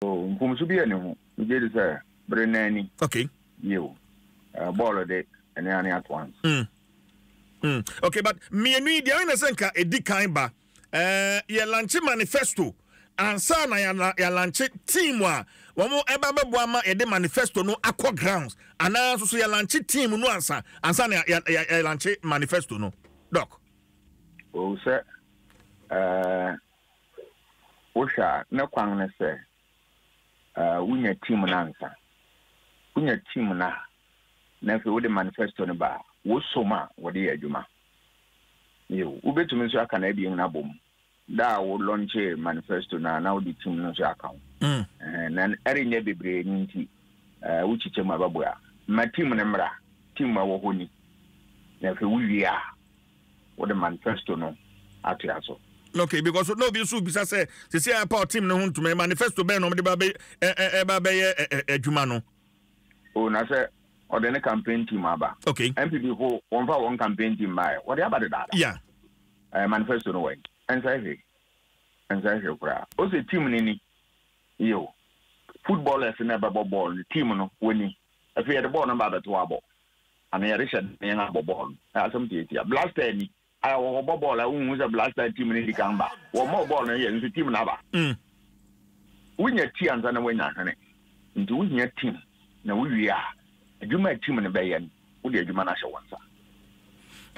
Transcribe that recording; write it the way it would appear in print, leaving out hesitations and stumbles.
Oh, mfomso bi nni ho. Megye di sɛ bere no ani. Okay. Yiw, bɔɔl de, ɛno ara ne at once. Mm. Mm. Okay, but mmienu yi deɛ na sɛ nka edi kan ba. Eh, yɛ lanche manifesto ansa na yɛ lanche team a wɔn ɛba bɛboa ma yɛde manifesto no akɔ grounds anaa nso so yɛ lanche team no ansa ansa na yɛ yɛ lanche manifesto no. Doc. O sɛ ɛɛ. Wohwɛ a, ne kwan ne sɛ wunya team no ansa. Wunya team no a, na afei wode manifesto no ba a, wosom a wɔde yɛ adwuma. Yiw, wubetumi nso aka n'abien no abom. Da a wo lɔnkyee manifesto no a, na wode team no nso aka ho. Na ɛrenyɛ bebree no nti, wokyekyɛ mu a ɛbɛboa. Ma team no mmra, team a ɛwɔ hɔ ni. Na afei wowie a, wode manifesto no atoa so. Okay, because na obi nso bisa sɛ sisi a ɛpa team no ho ntoma manifesto bɛn na wɔde ba bɛ ɛba bɛyɛ adwuma no. O na sɛ ɔde ne campaign team aba. Okay. NPP fo wɔn fa wɔn campaign team baayɛ wɔde aba dedaada. Yeah. Ɛɛ manifesto no wɔ yi ɛnsa hwee ɛnsa hwee koraa o sɛ team no ni yio footballers na ɛbɛbɔ bɔɔl no team no wɔ ni afei yɛde bɔɔl no ba abɛto abɔ. Ana yɛrehyɛ den abɔ bɔɔl no? Ɛyɛ asɛm tiatia. Blaster ni a wɔkɔbɔ bɔɔl a wonhu sɛ Blaster team no di kan ba. Wɔmmɔɔ bɔɔl no yɛ nso team no aba. Wonya ti ansa na woanya hwene. Nti wohia team na wowie a, adwuma a team no bɛyɛ no, wode adwuma no ahyɛ wɔn nsa.